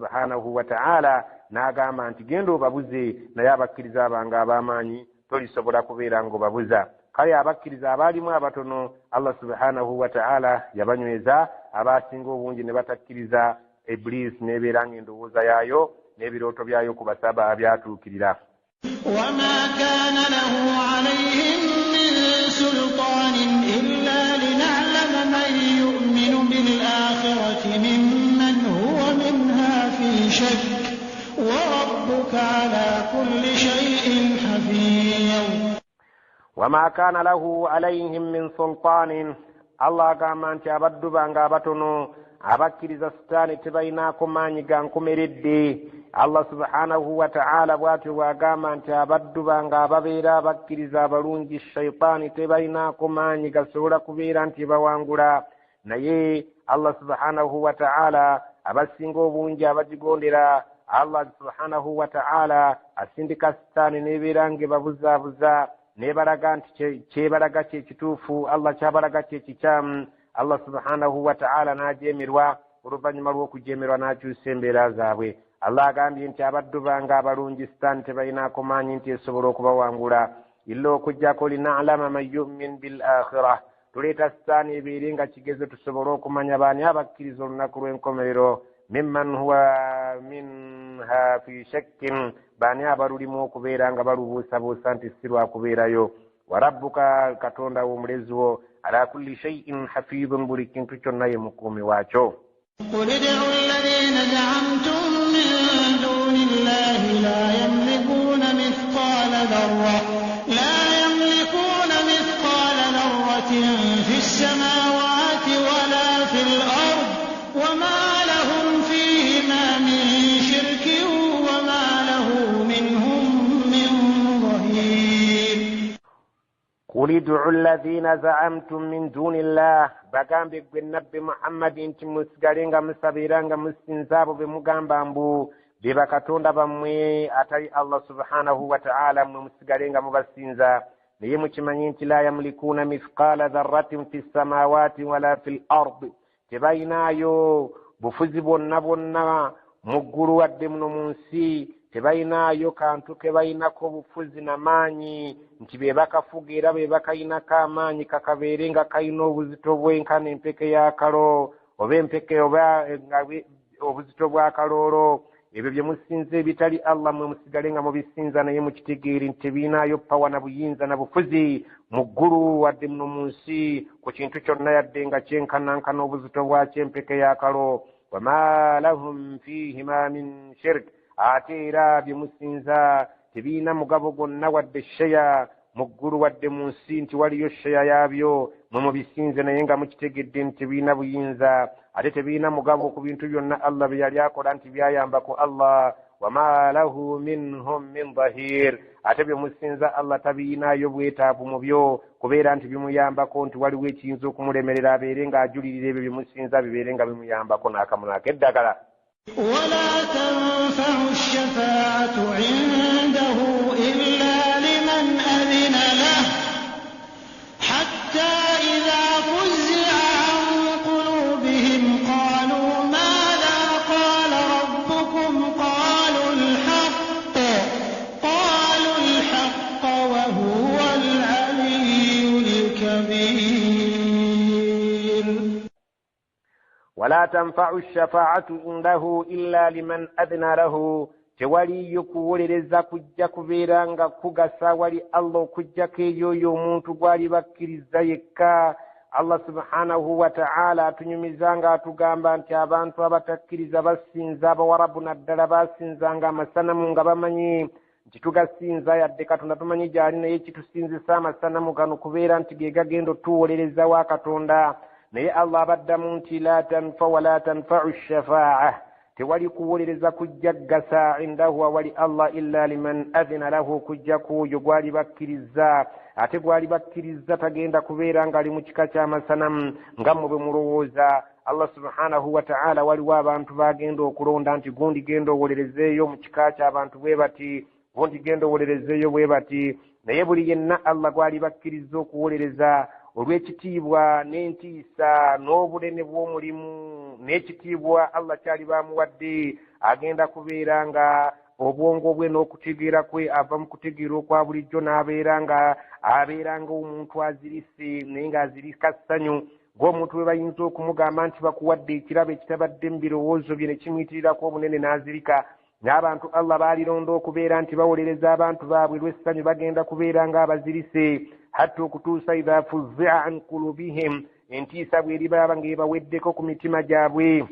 Subhanahu wataala n'agamba nti genda obabuze, naye abakkiriza abange ab'amaanyi tolisobola kubeera ng'obabuza. Kale abakkiriza abaalimu abatono Allah Subhanahu wataala yabanyweza, abasinga obungi ne batakkiriza. Iblis n'ebeera ng'endowooza yaayo n'ebirooto byayo ku basaba byatuukirira. وما كان له عليهم من سلطان إلا لنعلم من يؤمن بالآخرة ممن هو منها في شك وربك على كل شيء حفيظ. وما كان له عليهم من سلطان. Allah agamba nti abaddu bange abatono abakkiriza sitaani tebalinaako maanyi ga nkomeredde. Allah Subhanahu wataala bw'atyo bw'agamba nti abaddu bange ababeera abakkiriza abalungi, shaitaani tebalinaako maanyi gasobola kubeera nti bawangula. Naye Allah Subhanahu wataala abasinga obungi abagigondera, Allah Subhanahu wataala asindika sitaani n'ebeera ng'ebabuzaabuza, nebalaga nti kyebalaga kyekituufu, Allah kyabalaga kyekikyamu. Allah Subhanahu wataala n'ajemerwa, oluvannyuma lw'okujemerwa n'akyusa embeera zaabwe. Allah agambye nti abaddu bange abalungi sitaani tebalinaako maanyi nti esobola okubawangula, illa okugjako linalama man yumin bil akhira. Tuleeta sitaani ebeere nga kigezo, tusobole okumanya baani abakkiriza olunaku lw'enkomerero, mimman huwa minha fi shakkin, baani abalulimu okubeera nga balubuusabuusa nti si lwakubeerayo. Wa rabbuka, Katonda w'omulezi wo, ala kulli shay'in hafidhun, buli kintu kyonna ye mukuumi waakyo. قل ادعوا الذين زعمتم من دون الله لا يملكون مثقال ذرة لا يملكون مثقال ذرة في السماوات ولا في الأرض وما لهم فيهما من شرك وما له منهم من ظهير. قل ادعوا الذين زعمتم من دون الله, bagambe gwe Nabbi Muhammadi nti musigale nga musaba nga musinza abo be mugamba mbu be bakatonda bammwe atali Allah Subhanahu wataala. Mmwe musigale nga mubasinza, naye mukimanyi nti la yamlikuuna mithqala dharratin fi ssamawati wala fi l ard, tebayinaayo bufuzi bwonna bwonna mu ggulu wadde muno mu nsi. Tebayinaayo kantu ke bayinako bufuzi namaanyi nti be bakafuga era be bakayinako amaanyi, kakabeere nga kayina obuzito bwenkana empeke y'akalo oba empeke oba obuzito bw'akaloolo. Ebyo bye musinza ebitali Allah, mwe musigale nga mubisinza, naye mukitegeere nti tebiinaayo power na buyinza na bufuzi mu ggulu wadde muno mu nsi ku kintu kyonna, yadde nga kyenkanankana obuzito bwakyo empeke y'akalo. Wama lahum fihima min shirk, ate era bye musinza tebiina mugabo gwonna wadde share mu ggulu wadde mu nsi nti waliyo share yaabyo. Mwe mubisinze, naye nga mukitegedde nti tebiina buyinza ate tebiina mugabo ku bintu byonna Allah bye yali akola nti byayamba ku Allah. Wama lahu minhum min dhahir, ate bye musinza Allah tabiinaayo bwetaavu mu byo kubeera nti bimuyambako, nti waliwo ekiyinza okumulemerera abeere ng'ajulirira ebyo bye musinza bibeere nga bimuyambako n'akamu n'akeddagala. ولا تنفع الشفاعة عنده إلا لمن أذن له حتى إذا فزع عن قلوبهم قالوا ماذا قال ربكم قالوا الحق قالوا الحق وهو العلي الكبير. ولا تنفع الشفاعة عنده إلا لمن أذن له, tewaliyo kuwolereza kujja kubeera nga kugasa wali Allah okugjako eyoyo omuntu gwali bakkiriza yekka. Allah Subhanahu wataala atunyumiza nga atugamba nti abantu abatakkiriza basinza, Abawarabu naddala basinzanga amasanamu nga bamanyi nti tugasinza yadde Katonda tumanyi gyali, naye kitusinzisa amasanamu gano kubeera nti ge gagenda otuwolereza wa Katonda. Naye Allah abaddamu nti la tanfa wala tanfau shafaa, tewali kuwolereza kujja ggasa indahu awali Allah illa liman adhina lahu, kujjaku oyo gwali bakkiriza. Ate gwali bakkiriza tagenda kubeera ng'ali mu kika ky'amasanamu nga mmwe bwe mulowooza. Allah Subhanahu wataala waliwo abantu bagenda okulonda nti gundi genda owolerezeeyo mu kika ky'abantu bwe bati, gundi genda owolerezeeyo bwe bati. Naye buli yenna Allah gwali bakkiriza okuwolereza, olw'ekitiibwa n'entiisa n'obunene bw'omulimu n'ekitiibwa Allah kyali bamuwadde, Agenda kubeera nga obwongo bwe n'okutegeera kwe ava mu kutegeera okwa bulijjo n'abeera nga abeera ng'omuntu azirise naye ng'azirika ssanyu, ng'omuntu bwe bayinza okumugamba nti bakuwadde ekirabo ekitabadde mu birowoozo bye ne kimuyitirirako obunene n'azirika. N'abantu Allah baalironda okubeera nti bawolereza abantu baabwe lw'essanyu bagenda kubeera ng'abazirise hatta okutuusa idha fuzia an kulubihim, entiisa bw'eriba ng'ebaweddeko ku mitima gyabwe.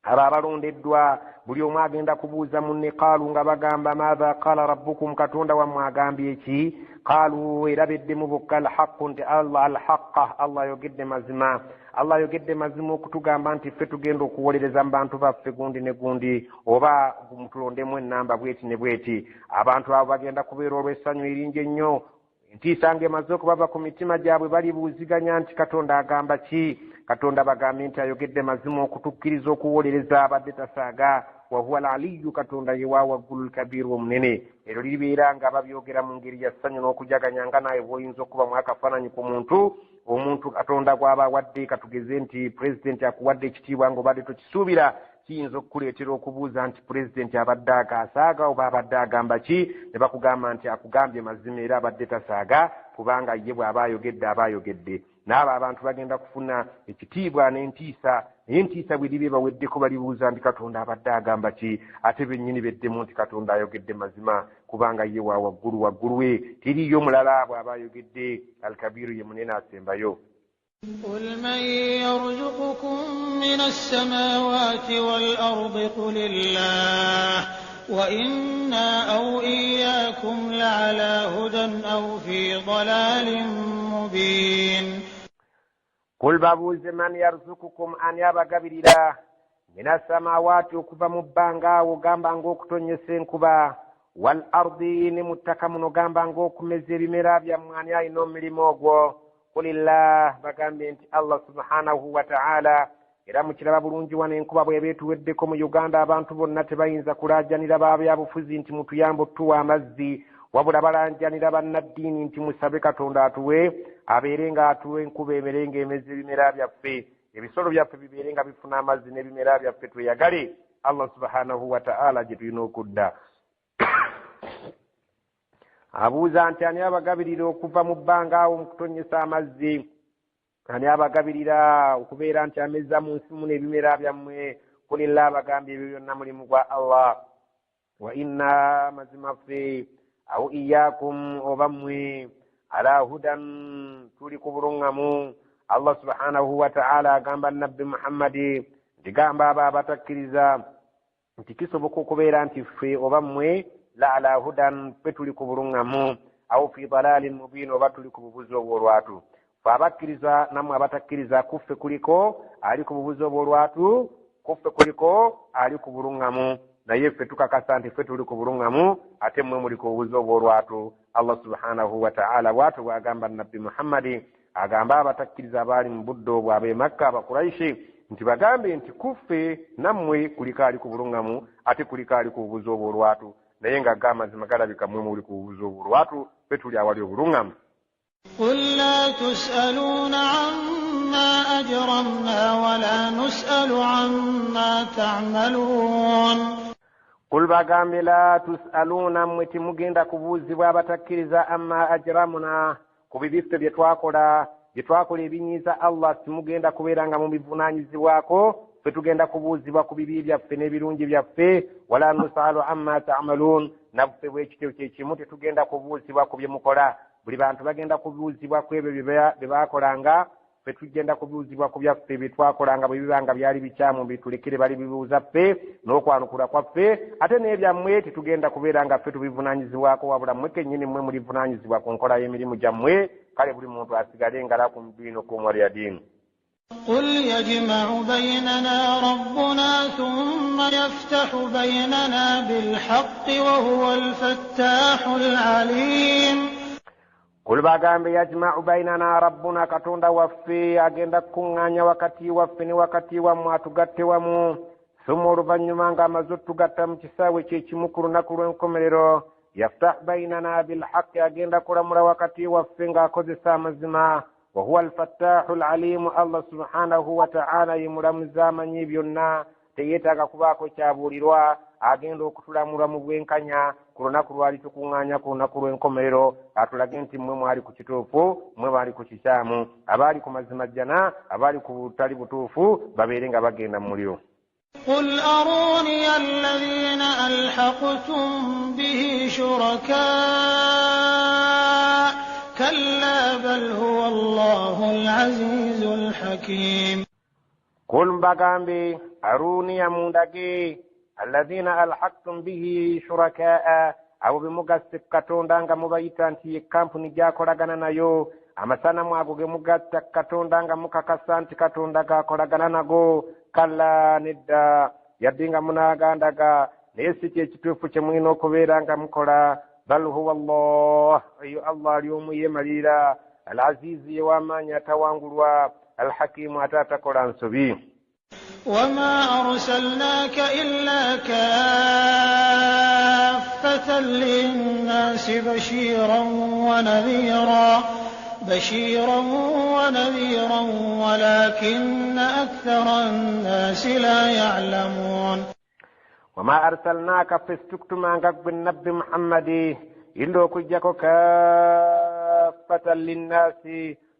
Abo abalondeddwa buli omu agenda kubuuza munne, qaalu nga bagamba maatha qaala rabbukum, Katonda wammwe agambye ki? Qaalu era beddemu bokka alhaqu, nti Allah alhaqa, Allah ayogedde mazima. Allah ayogedde mazima okutugamba nti ffe tugenda okuwolereza mu bantu baffe gundi ne gundi, oba tulondemu ennamba bweti ne bweti. Abantu abo bagenda kubeera olw'essanyu eringi ennyo, entiisa ng'emaze okubava ku mitima gyabwe balibuuziganya nti Katonda agamba ki? Katonda bagambye nti ayogedde mazima okutukkiriza okuwolereza abadde tasaaga. Wahuwa alaliyu, Katonda ye wa waggulu lkabiru omunene. Eryo liribeera nga babyogera mu ngeri ya ssanyu n'okujaganya, nga naawe bw'oyinza okubamu akafaananyi ku muntu, omuntu Katonda gw'aba awadde. Katugeze nti pulezidenti akuwadde ekitiibwa ng'obadde tokisuubira, kiyinza okukuleetera okubuuza nti pulezidenti abadde asaaga oba abadde agamba ki? Ne bakugamba nti akugambye mazima era abadde tasaaga, kubanga ye bw'aba ayogedde aba ayogedde. N'abo abantu bagenda kufuna ekitiibwa n'entiisa, naye entiisa bwe liba ebaweddeko balibuuza nti Katonda abadde agamba ki? Ate bennyini beddemu nti Katonda ayogedde mazima, kubanga ye wa waggulu waggulu we teriiyo mulala bw'aba ayogedde. Alkabiru ye munene asembayo. قل من يرزقكم من السماوات والأرض قل الله وإنا أو إياكم لعلى هدى أو في ضلال مبين. Kul babuuze man yarzukukum, ani abagabirira mina samawaati okuva mu bbanga awo gamba ng'okutonnyesa enkuba, wal ardi ne mu ttaka muno gamba ng'okumeza ebimera byammwe, ani alina omulimu ogwo? Kulillah, bagambye nti Allah subhanahu wa ta'ala. Era mukiraba bulungi wano enkuba bw'eba etuweddeko mu Uganda, abantu bonna tebayinza kulaajanira babyabufuzi nti mutuyambe otuwa amazzi, wabula balanjanira bannaddiini nti musabe Katonda atuwe, abeere ng'atuwa enkuba emere ng'emeza ebimera byaffe, ebisolo byaffe bibeere nga bifuna amazzi n'ebimera byaffe tweyagale Allah subhanahu wa ta'ala gye tulina okudda. Abuuza nti ani abagabirira okuva mu bbanga awo mu kutonnyesa amazzi, ani abagabirira okubeera nti ameza mu nsi muno ebimera byammwe? Kulillah, abagambye ebyo byonna mulimu gwa Allah. Wa inna, mazima ffe, au iyakum, oba mmwe, ala hudan, tuli ku buluŋŋamu. Allah subhanahu wa ta'ala agamba Nabbi Muhammadi nti gamba abo abatakkiriza nti kisoboka okubeera nti ffe oba mmwe la ala hudan, ffe tuli ku buluŋŋamu, au fi dalalin mubin, oba tuli ku bubuzi obw'olwatu. Ffe abakkiriza nammwe abatakkiriza, kuffe kuliko ali ku bubuzi obw'olwatu, kuffe kuliko ali ku buluŋŋamu, naye ffe tukakasa nti ffe tuli ku buluŋŋamu ate mmwe muli ku bubuzi obw'olwatu. Allah subhanahu wa ta'ala bw'atyo bw'agamba Nabbi Muhammadi, agamba abatakkiriza abaali mu budde obwo ab'e Makka Abakuraishi nti bagambe nti kuffe nammwe kuliko ali ku buluŋŋamu ate kuliko ali ku bubuzi obw'olwatu, naye nga ga amazima galabika mmwe muli ku bubuzi obw'olwatu, ffe tuli awali obuluŋŋamu. قل لا تسألون عما أجرمنا ولا نسأل عما تعملون. Kul bagambe la tusaluuna, mmwe temugenda kubuuzibwa abatakkiriza, amma ajramuna, ku bibi ffe bye twakola, bye twakola ebinyiiza Allah timugenda kubeera nga mubivunaanyizibwako. Ffe tugenda kubuuzibwa ku bibi byaffe n'ebirungi byaffe. Wala nusalu amma ta'maluun, naffe bwe kityo kye kimu tetugenda kubuuzibwa ku bye mukola. Buli bantu bagenda kubuuzibwa ku ebyo bye baakolanga, ffe tugenda kubuuzibwa ku byaffe bye twakolanga. Bwe biba nga byali bikyamu bitulekere bali bibuuza ffe n'okwanukula kwaffe, ate n'ebyammwe tetugenda kubeera nga ffe tubivunaanyizibwako, wabula mmwe kennyini mmwe mulivunaanyizibwa ku nkola y'emirimu gyammwe. Kale buli muntu asigale nga lakum diinukum waliya diinu. قل يجمع بيننا ربنا ثم يفتح بيننا بالحق وهو الفتاح العليم. Kul bagambe yajmau bainana rabbuna, Katonda waffe agenda kukuŋŋaanya wakati waffe ne wakati wammwe atugatte wamu, summa oluvannyuma ng'amaze otugatta mu kisaawe kyekimu ku lunaku lw'enkomerero, yaftah bainana bilhaqi, agenda kulamula wakati waffe ng'akozesa amazima, wahuwa alfattahu alalimu, Allah subhanahu wa ta'ala ye mulamuzi amanyi byonna. Teyeetaaga kubaako kyabuulirwa, agenda okutulamulwa mu bwenkanya ku lunaku lwali tukuŋŋaanya ku lunaku lw'enkomerero, atulage nti mmwe mwali ku kituufu, mmwe baali ku kikyamu, abaali ku mazima jjana, abaali ku butali butuufu babeere nga bagenda mu muliro. قل أروني الذين ألحقتم به شركاء كلا بل هو الله العزيز الحكيم. قل مbagambe aruniya mundage alladhina alhaqtum bihi shurakaa, abo bemugasse Katonda nga mubayita nti ye kampuni gy'akolagana nayo, amasanamu ago ge mugatta Katonda nga mukakasa nti Katonda gakolagana nago. Kalla, nedda, yadde nga munaagandaga, naye si kye kituufu kye mulina okubeera nga mukola. Bal huwa Allah, eyo Allah ali omu yeemalirira, Al-Azizi ye w'amaanyi atawangulwa, Alhakimu ate atakola nsobi. وما أرسلناك إلا كافة للناس بشيرا ونذيرا ولكن أكثر الناس لا يعلمون. وما أرسلناك فاستكتما بالنبي محمد إلا كجاك كافة للناس,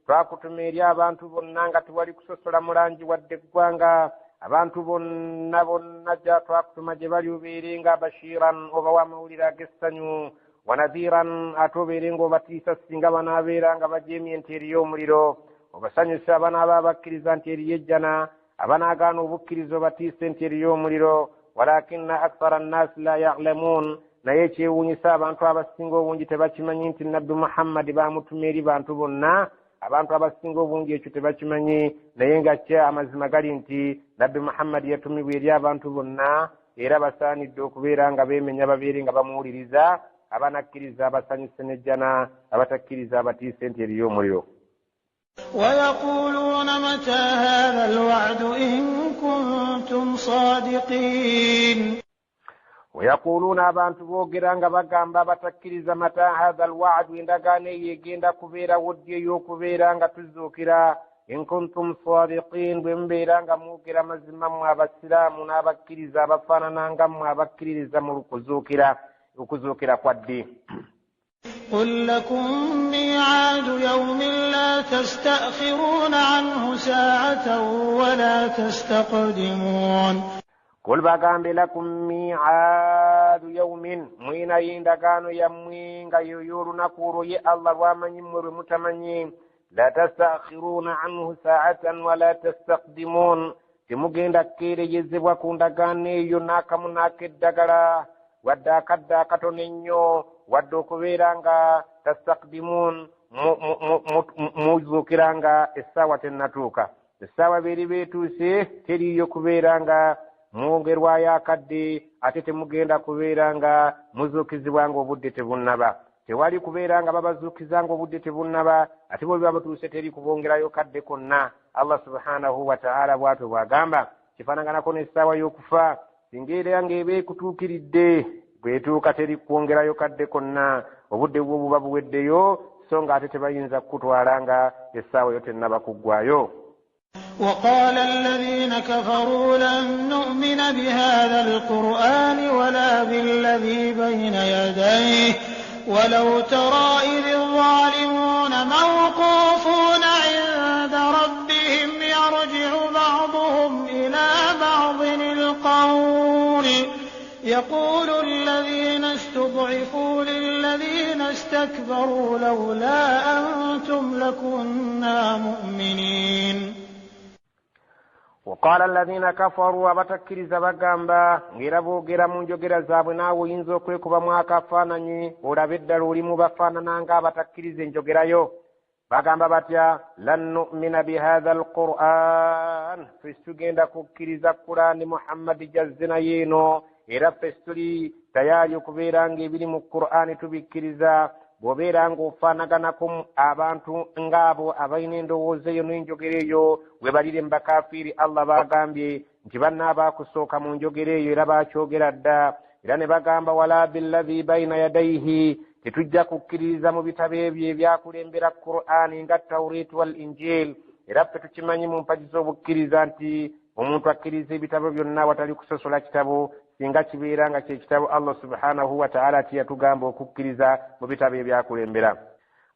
twakutuma eri abantu bonna nga tewali kusosola mulangi wadde eggwanga, abantu bonna bonna gya twakutuma gye bali obeere nga bashiran, obawa amawulire ag'essanyu, wanadhiran, ate obeere ng'obatiisa singa banaabeera nga bajeemye nti eriyo omuliro, obasanyusa abanaaba abakkiriza nti eriyo ejjana, abanaagaana obukkiriza obatiise nti eriyo omuliro. Walakinna akthara nnaasi la ya'lamuun, naye ekyewuunyisa abantu abasinga obungi tebakimanyi nti Nabbi Muhammadi baamutuma eri bantu bonna. Abantu abasinga obungi ekyo tebakimanyi, naye nga kye amazima gali nti Nabbi Muhammadi yatumibwa eri abantu bonna, era basaanidde okubeera nga beemenya babeere nga bamuwuliriza, abanakkiriza abasanyuse n'ejjana, abatakkiriza abatiise nti eriyo omuliro. ويقولون متى هذا الوعد إن كنتم صادقين. ويقولون abantu boogera nga bagamba abatakkiriza mata hadha alwa'du, endagaano eyo egenda kubeerawo ddi ey'okubeera nga tuzuukira, in kuntum sadiqin, bwe mubeera nga mwogera mazima mmwe abasiraamu n'abakkiriza abafaanana nga mmwe abakkiririza mu kuzuukira, okuzuukira kwa ddi. قل لكم ميعاد يوم لا تستأخرون عنه ساعة ولا تستقدمون. قل bagambe lakum mi'adu yawmin, mwinayo endagaano yammwe nga yo y'olunaku olwo ye Allah lw'amanyi mmwe lwe mutamanyi. La tastakhiruna anhu sa'atan wala tastaqdimun, temugenda kukeereyezebwa ku ndagaano eyo n'akamu n'akeddagala, wadde akadde akatono ennyo, wadde okubeera nga tastaqdimun, muzuukira nga essaawa tennatuuka. Essaawa beeri beetuuse teriiyo kubeera nga mwongerwayo akadde, ate temugenda kubeera nga muzuukizibwa ng'obudde tebunnaba. Tewali kubeera nga babazuukiza ng'obudde tebunnaba, ate bwe biba butuuse teri kubongerayo kadde konna. Allah subhanahu wa ta'ala bw'atyo bw'agamba. Kifaanaganako n'essaawa y'okufa, singa era ng'eba ekutuukiridde, bw'etuuka teri kwongerayo kadde konna, obudde bwo buba buweddeyo, so nga ate tebayinza kukutwala nga essaawa yo tennaba kuggwayo. وقال الذين كفروا لن نؤمن بهذا القرآن ولا بالذي بين يديه ولو ترى إذ الظالمون موقوفون عند ربهم يرجع بعضهم إلى بعض القول يقول الذين استضعفوا للذين استكبروا لولا أنتم لكنا مؤمنين. وقال الذين كفروا abatakiriza bagamba ng'era boogera mu njogera zaabwe, naawe oyinza okwekubamu akafaananyi olabe eddala oli mu bafaanana ng'abatakkiriza enjogerayo. Bagamba batya? Lan nu'mina bihadha alquran, ffe tugenda kukkiriza Kurani Muhammadi gy'azze nayo eno, era ffe tuli tayari okubeera ng'ebiri mu Kurani tubikkiriza. Bw'obeera ng'ofaanaganako abantu ng'abo abalina endowooza eyo n'enjogera eyo, webalire mu bakafiiri. Allah baagambye nti banna abaakusooka mu njogera eyo era baakyogera dda, era ne bagamba wala billadhi baina yadaihi, tetujja kukkiririza mu bitabo ebyo ebyakulembera Kurani nga Tawreeti wal Injil. Era ffe tukimanyi mu mpagi z'obukkiriza nti Omuntu akkiriza ebitabo byonna awatali kusosola kitabo, singa kibeera nga kye kitabo Allah subhanahu wataala kyeyatugamba okukkiriza mu bitabo ebyakulembera.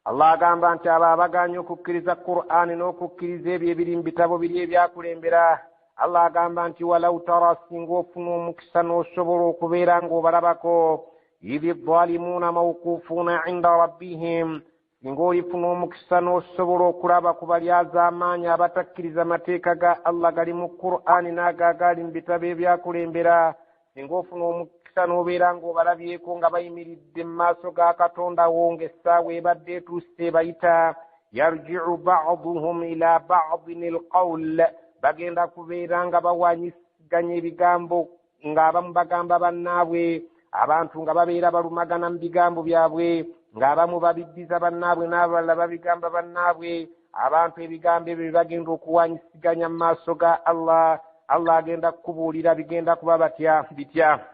Allah agamba nti abo abagaanye okukkiriza Qur'ani n'okukkiriza ebyo ebiri mu bitabo biri ebyakulembera, Allah agamba nti walau tara, singa ofuna omukisa n'osobola okubeera ng'obalabako, idhi dhalimuuna mawkuufuuna inda rabbihim, singa olifuna omukisa n'osobola okulaba ku balyazaamaanyi abatakkiriza mateeka ga Allah gali mu Qur'ani n'ago agali mu bitabo ebyakulembera, singa ofuna omukisa n'obeera ng'obalabyeko nga bayimiridde mu maaso ga Katonda wo ng'essaawa ebadde etuuse ebayita, yarji'u ba'duhum ila ba'din alqawl, bagenda kubeera nga bawanyisiganya ebigambo ng'abamu bagamba bannaabwe, abantu nga babeera balumagana mu bigambo byabwe, ng'abamu babiddiza bannaabwe n'abalala babigamba bannaabwe. Abantu ebigambo ebyo bye bagenda okuwanyisiganya mu maaso ga Allah, Allah agenda kukubuulira bigenda kuba batya bitya.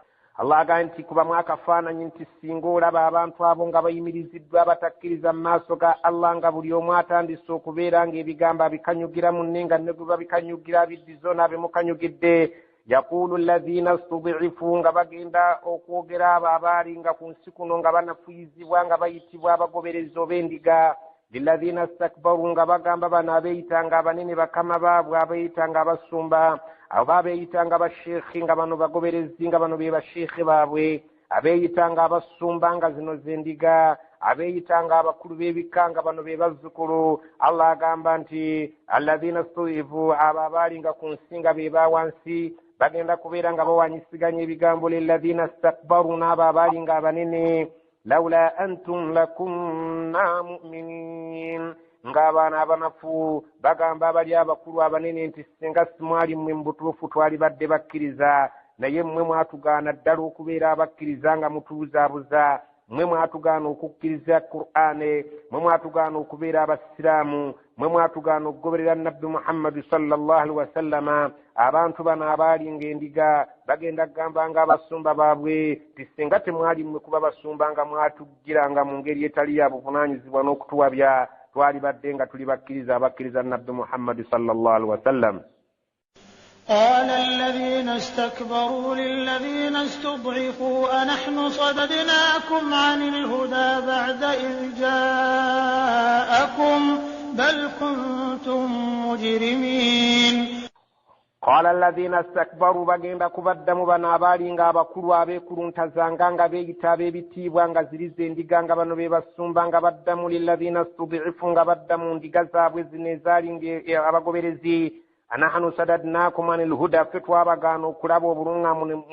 Allah agamba nti kubamu akafaananyi nti singa olaba abantu abo nga bayimiriziddwa abatakkiriza mu maaso ga Allah, nga buli omu atandise okubeera ng'ebigambo abikanyugira munne, nga ne gwe babikanyugira abiddiza ono abimukanyugidde. Yaqulu alladhina studifu, nga bagenda okwogera abo abaali nga ku nsi kuno nga banafuyizibwa nga bayitibwa abagoberezi oba endiga, lilladhina stakbaru, nga bagamba bano abeeyitanga abanene bakama baabwe, abeeyitanga abasumba, oba abeeyitanga basheekhi nga bano bagoberezi nga bano be basheekhi baabwe, abeeyitanga abasumba nga zino zendiga, abeeyitanga abakulu b'ebika nga bano be bazzukulu. Allah agamba nti alladhina studifu, abo abaali nga ku nsi nga be bawansi, bagenda kubeera nga bawanyisiganya ebigambo, lilladhina stakbaru, n'abo abaali nga abanene, laula antum lakunna mu'minin, ng'abaana abanafu bagamba abali abakulu abanene nti singa simwali mmwe mu butuufu twalibadde bakkiriza, naye mmwe mwatugaana ddala okubeera abakkiriza nga mutubuzaabuza, mmwe mwatugaana okukkiriza Qur'ane, mmwe mwatugaana okubeera abasiraamu, mmwe mwatugaana okugoberera Nabbi Muhammadu sallallahu alaihi wasallama. Abantu bano abaali ng'endiga bagenda kugamba nga abasumba baabwe nti singa temwali mmwe kuba basumba nga mwatugiranga mu ngeri etali ya buvunaanyizibwa n'okutuwabya, twalibadde nga tuli bakkiriza abakkiriza Nabbi Muhammadu sallallahu alaihi wasallam. قال الذين استكبروا للذين استضعفوا أنحن صددناكم عن الهدى بعد إذ جاءكم بل كنتم مجرمين. قال الذين استكبروا, bagenda kubaddamu bano abaali nga abakulu abeekuluntazanga nga beeyita ab'ebitiibwa nga ziriza endiga nga bano be basumba, nga baddamu lilladhina studifu, nga badda mu ndiga zaabwe zino ezaali nga abagoberezi, anahanu sadadnakum anil huda, ffe twabagaana okulaba obulungamu,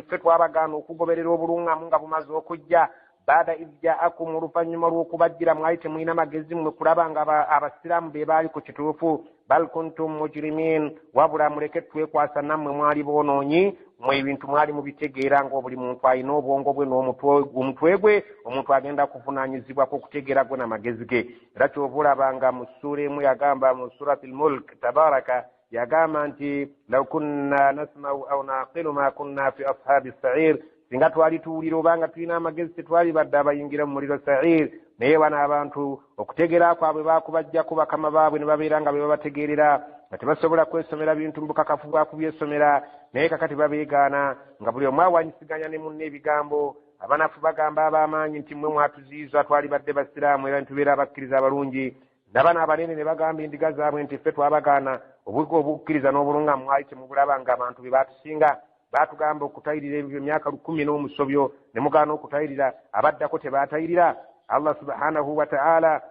ffe twabagaana okugoberera obulungamu nga bumaze okujja, baada idh jaakum, oluvannyuma lw'okubajjira mwali temulina magezi mmwe kulaba nga abasiraamu be baali ku kituufu, bal kuntum mujrimin, wabula muleke twekwasa nammwe mwali boonoonyi, mmwe ebintu mwali mubitegeera ng'obuli muntu alina obwongo bwe n'omutwe gwe, omuntu agenda kuvunaanyizibwako okutegeera gwe n'amagezi ge. Era kyova olaba nga mu ssuula emu yagamba mu surati al-Mulk tabaraka yagamba nti law kunna nasma'u aw naqilu ma kunna fi ashabi sa'ir, singa twali tuwulira obanga tulina amagezi tetwalibadde abayingira mu muliro sa'ir. Naye bano abantu okutegeera kwabwe baakubajjako bakama baabwe ne babeera nga be babategeerera, nga tebasobola kwesomera bintu mu bukakafu bwa kubyesomera, naye kakati babeegaana nga buli omu awanyisiganya ne munne ebigambo. Abanafu bagamba ab'amaanyi nti mmwe mwatuziyiza twalibadde basiraamu era nitubeera abakkiriza abalungi, nabano abanene ne bagamba endiga zaabwe nti ffe twabagaana obukkiriza n'obulungamu mwali temubulaba nga abantu be baatusinga, baatugamba okutayirira ebyo emyaka 10 n'omusobyo ne mugaana okutayirira, abaddako tebaatayirira. Allah subhanahu wa ta'ala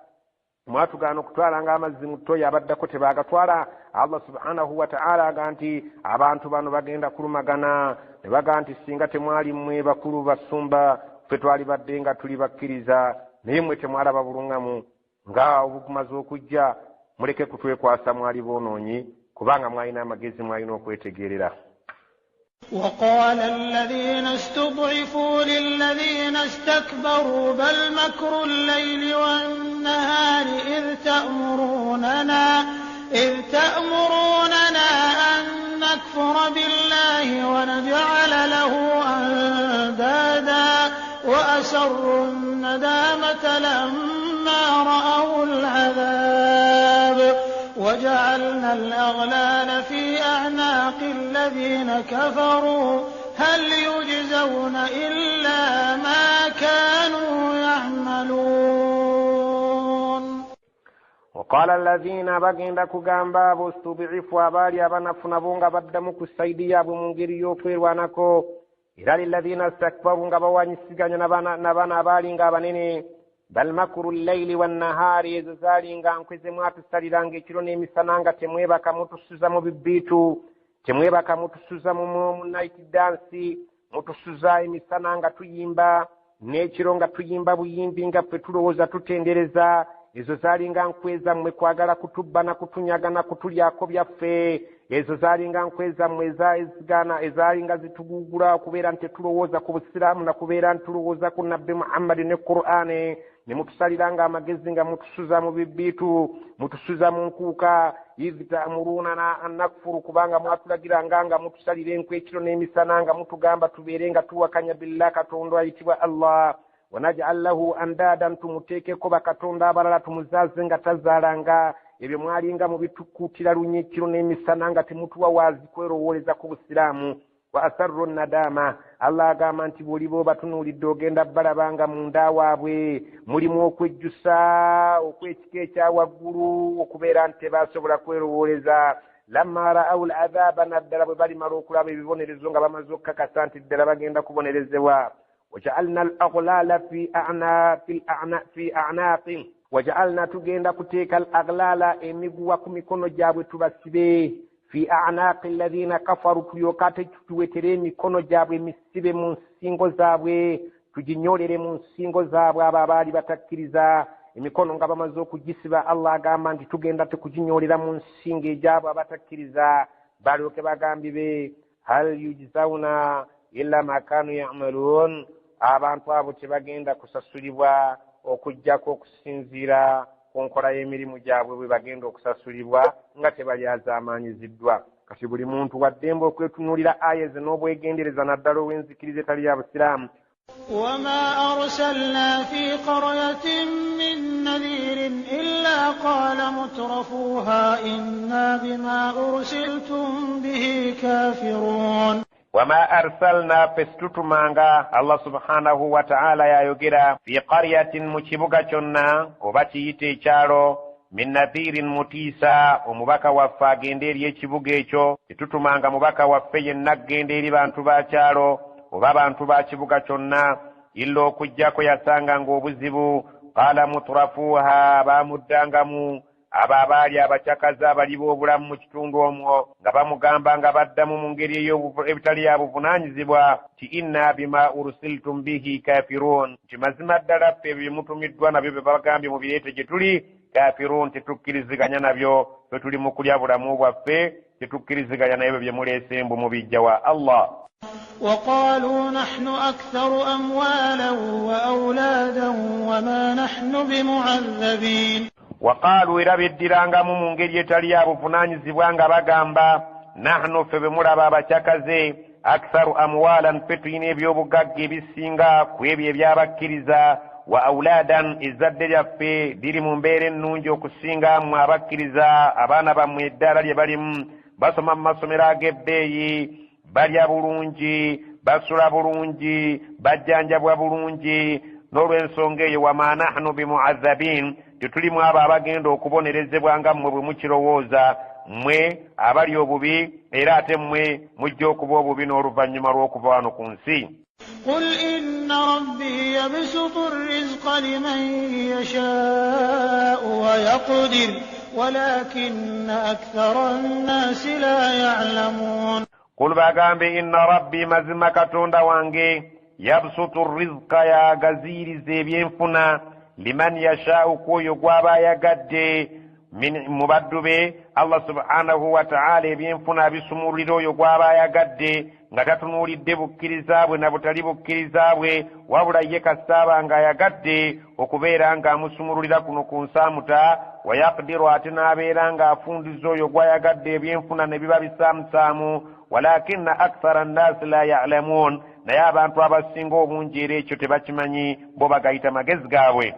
mwatugaana okutwalanga amazzi mu ttoyi, abaddako tebaagatwala. Allah subhanahu wa ta'ala aga nti abantu bano bagenda kulumagana ne bagaa nti singa temwali mmwe bakulu basumba ffe twalibadde nga tuli bakkiriza, naye mmwe temwalaba bulungamu nga obugumaze okujja, muleke kutwekwasa mwali boonoonyi, kubanga mwalina amagezi mwalina okwetegeerera. وقال الذين استضعفوا للذين استكبروا بل مكر الليل والنهار إذ تأمروننا أن نكفر بالله ونجعل له أندادا وأسروا الندامة لما رأوا العذاب. وجعلنا الأغلال في أعناق الذين كفروا هل يجزون إلا ما كانوا يعملون. وقال الذين bagenda kugamba abo stubiifu abaali abanafu nabo nga baddamu ku sayidi yaabwe mu ngeri y'okwerwanako, era lilladhina stakbaru nga bawanyisiganya n'abaana abaali nga abanene, bal makuru llaili wannahaari, ezo zaali nga nkwe ze mwatusaliranga ekiro n'emisana nga temwebaka mutusuza mu bibiitu, temwebaka mutusuza mu night dance, mutusuza emisana nga tuyimba n'ekiro nga tuyimba buyimbi nga ffe tulowooza tutendereza. Ezo zaalinga nkwe zammwe kwagala kutubba na kutunyaga na kutulyako byaffe. Ezo zaalinga nkwe zammwe ezigana ezaalinga zitugugula okubeera nti tetulowooza ku busiraamu na kubeera nti tulowooza ku Nabbi Muhammadi ne Qur'ane, ne mutusaliranga amagezi nga mutusuza mu bibiitu, mutusuza mu nkuuka. Idh ta'murunana an nakfuru, kubanga mwatulagiranga nga mutusalira enkwe ekiro n'emisana nga mutugamba tubeere nga tuwakanya billah Katonda ayitibwa Allah, wanaj'al lahu andadan, tumuteekeko bakatonda abalala tumuzaaze nga tazaalanga. Ebyo mwalinga mubitukuutira lunye ekiro n'emisana nga temutuwa waazi kwerowooleza ku busiraamu. Wa asarru nadama, Allah agamba nti bw'oliba obatunuulidde ogenda balabanga munda waabwe mulimu okwejjusa okw'ekika ekya waggulu okubeera nti tebasobola kwerowooleza. Lamma ra'aw al-adhaba, naddala bwe balimala okulaba ebibonerezo nga bamaze okukakasa nti ddala bagenda kubonerezebwa. Waja'alna al-aghlala fi a'naqihim, waja'alna tugenda kuteeka al-aghlala emiguwa ku mikono gyabwe tubasibe, fi a'naqi alladhina kafaru, tulyoke ate tuwetere emikono gyabwe emisibe mu nsingo zaabwe, tuginyolere mu nsingo zaabwe abo abaali batakkiriza. Emikono nga bamaze okugisiba, Allah agamba nti tugenda tekuginyolera mu nsingo egyabwe abatakkiriza, balyoke bagambibe hal yujzauna illa ma kanu ya'malun, abantu abo tebagenda kusasulibwa okuggyako okusinziira ku nkola y'emirimu gyabwe bwe bagenda okusasulibwa nga tebalyazaamaanyiziddwa. Kati buli muntu waddembe okwetunuulira aya ezo n'obwegendereza naddala ow'enzikiriza etali ya busiraamu. وما أرسلنا في قرية من نذير إلا قال مترفوها إنا بما أرسلتم به كافرون. وما أرسلنا festutumanga, Allah subhanahu wa ta'ala yayogera, fi qaryatin mu kibuga kyonna oba kiyite ekyalo, min nadhirin mutiisa, omubaka waffe agenda eri ekibuga ekyo. Tetutumanga mubaka waffe yenna agenda eri bantu ba kyalo oba bantu ba kibuga kyonna, illa okuggyako yasanganga obuzibu. Qaala mutrafuuha, baamuddangamu abo abaali abakyakazi abali b'obulamu mu kitundu omwo nga bamugamba nga baddamu mu ngeri ebitali ya buvunaanyizibwa nti inna bima ursiltum bihi kafirun, nti mazima ddala ffe ebyo bye mutumiddwa nabyo bye babagambye mubireete gye tuli, kafirun, tetukkiriziganya nabyo, ffe tuli mu kulya bulamu bwaffe, tetukkiriziganya nabyo bye muleese mbu mubijja wa Allah. وقالوا نحن أكثر أموالا وأولادا وما نحن بمعذبين. Waqaalu, era beddirangamu mu ngeri etali ya buvunaanyizibwa nga bagamba nahnu, ffe bwe mulaba abakyakaze, aktharu amwalan, ffe tulina ebyobugagga ebisinga ku ebyo ebyabakkiriza, wa aulaadan, ezzadde lyaffe liri mu mbeera ennungi okusinga mmwe abakkiriza, abaana bammwe eddaala lye balimu, basoma mu masomero ag'ebbeeyi, balya bulungi, basula bulungi, bajjanjabwa bulungi. N'olw'ensonga eyo wama nahnu bimu'adhabin, tetulimu abo abagenda okubonerezebwa nga mmwe bwe mukirowooza, mmwe abali obubi era ate mmwe mujja okuba obubi n'oluvannyuma lw'okuva wano ku nsi. قل إن ربي يبسط الرزق لمن يشاء ويقدر ولكن أكثر الناس لا يعلمون. Qul, bagambe, inna rabbi, mazima Katonda wange, yabsutu rizqa, yagaziiriza ebyenfuna, liman yashaa'u, kw'oyo gw'aba ayagadde mu baddu be. Allah subhanahu wa ta'ala ebyenfuna abisumululira oyo gw'aba ayagadde nga tatunuulidde bukkiriza bwe na butali bukkiriza bwe, wabula ye kasita nga ayagadde okubeera ng'amusumululira kuno ku nsi amuta. Wayaqdiru, ate n'abeera ng'afundiza oyo gw'ayagadde ebyenfuna ne biba bisaamusaamu. Walakinna akthara nnaasi la ya'lamuun, naye abantu abasinga obungi era ekyo tebakimanyi, bo bagayita magezi gaabwe.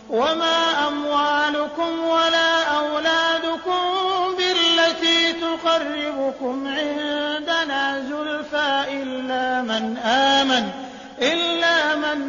وما أموالكم ولا أولادكم أموالكم عندنا زلفى إلا من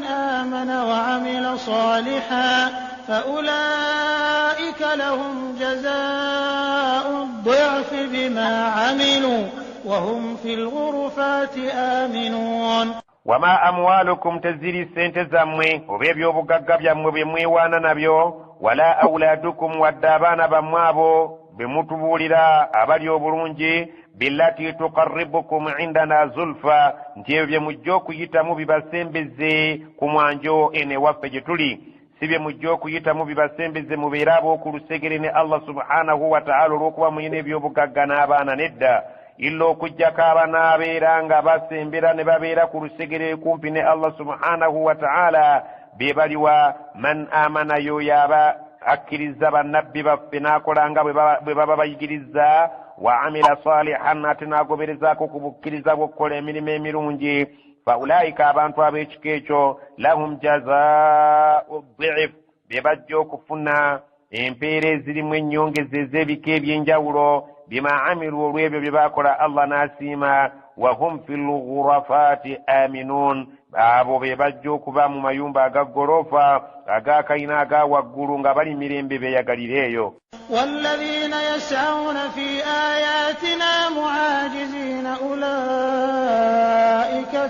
آمن وعمل صالحا فأولئك لهم جزاء الضعف بما عملوا وهم في الغرفات آمنون. Wama amwalukum, teziri ssente zammwe oba ebyobugagga byammwe bye mwewaana nabyo, wala aulaadukum, wadde abaana bammwe abo be mutubuulira abali obulungi, billati tuqarribukum indana zulfa, nti ebyo bye mujja okuyitamu bibasembeze ku mwanjo eno ewaffe gye tuli. Si bye mujja okuyitamu bibasembeze mubeere ab'oku lusegere ne Allah subhanahu wa ta'ala olw'okuba mulina ebyobugagga n'abaana, nedda. Illa okuggyako abanaabeera nga basembera ne babeera ku lusegere kumpi ne Allah subhanahu wa ta'ala, be baliwa? Man amana, y'oyo aba akkiriza bannabbi baffe n'akola nga bwe baba bayigirizza, wa amila salihan, ate n'agoberezaako ku bukkiriza bw'okukola emirimu emirungi. Fa ulaika, abantu ab'ekika ekyo, lahum jazaau dhif, be bajja okufuna empeera ezirimu ennyongeza ez'ebika eby'enjawulo, bima amilu, olw'ebyo bye baakola Allah n'asiima. Wahum fi lghurafaati aminuun, abo be bajja okuba mu mayumba aga gorofa agakayina aga waggulu nga bali mirembe beeyagalira eyo. والذين يسعون في آياتنا معاجزين أولئك